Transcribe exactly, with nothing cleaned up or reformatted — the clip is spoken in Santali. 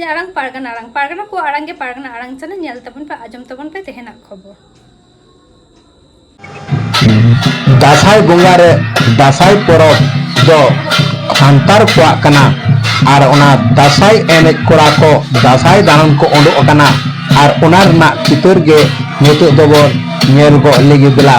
ᱟᱲᱟᱝ ᱯᱟᱨᱜᱟᱱᱟ ᱟᱲᱟᱝ, ᱯᱟᱨᱜᱟᱱᱟ ᱠᱚᱣᱟᱜ ᱟᱲᱟᱝ ᱜᱮ ᱯᱟᱨᱜᱟᱱᱟ ᱟᱲᱟᱝ ᱪᱟᱱᱮᱞ, ᱧᱮᱞ ᱛᱟᱵᱚᱱ ᱯᱮ, ᱟᱸᱡᱚᱢ ᱛᱟᱵᱚᱱ ᱯᱮ ᱛᱮᱦᱮᱧᱟᱜ ᱠᱷᱚᱵᱚᱨ᱾ ᱫᱟᱸᱥᱟᱭ ᱵᱚᱸᱜᱟ ᱨᱮ ᱫᱟᱸᱥᱟᱭ ᱯᱚᱨᱚᱵᱽ ᱫᱚ ᱥᱟᱱᱛᱟᱲ ᱠᱚᱣᱟᱜ ᱠᱟᱱᱟ᱾ ᱟᱨ ᱚᱱᱟ ᱫᱟᱸᱥᱟᱭ ᱮᱱᱮᱡ ᱠᱚᱲᱟ ᱠᱚ ᱫᱟᱸᱥᱟᱭ ᱫᱟᱬᱟᱱ ᱠᱚ ᱩᱰᱩᱠ ᱟᱠᱟᱱᱟ᱾ ᱟᱨ ᱚᱱᱟ ᱨᱮᱱᱟᱜ ᱪᱤᱛᱟᱹᱨ ᱜᱮ ᱱᱤᱛᱚᱜ ᱫᱚᱵᱚᱱ ᱧᱮᱞ ᱜᱚᱫ ᱞᱮᱜᱮ ᱫᱮᱞᱟ᱾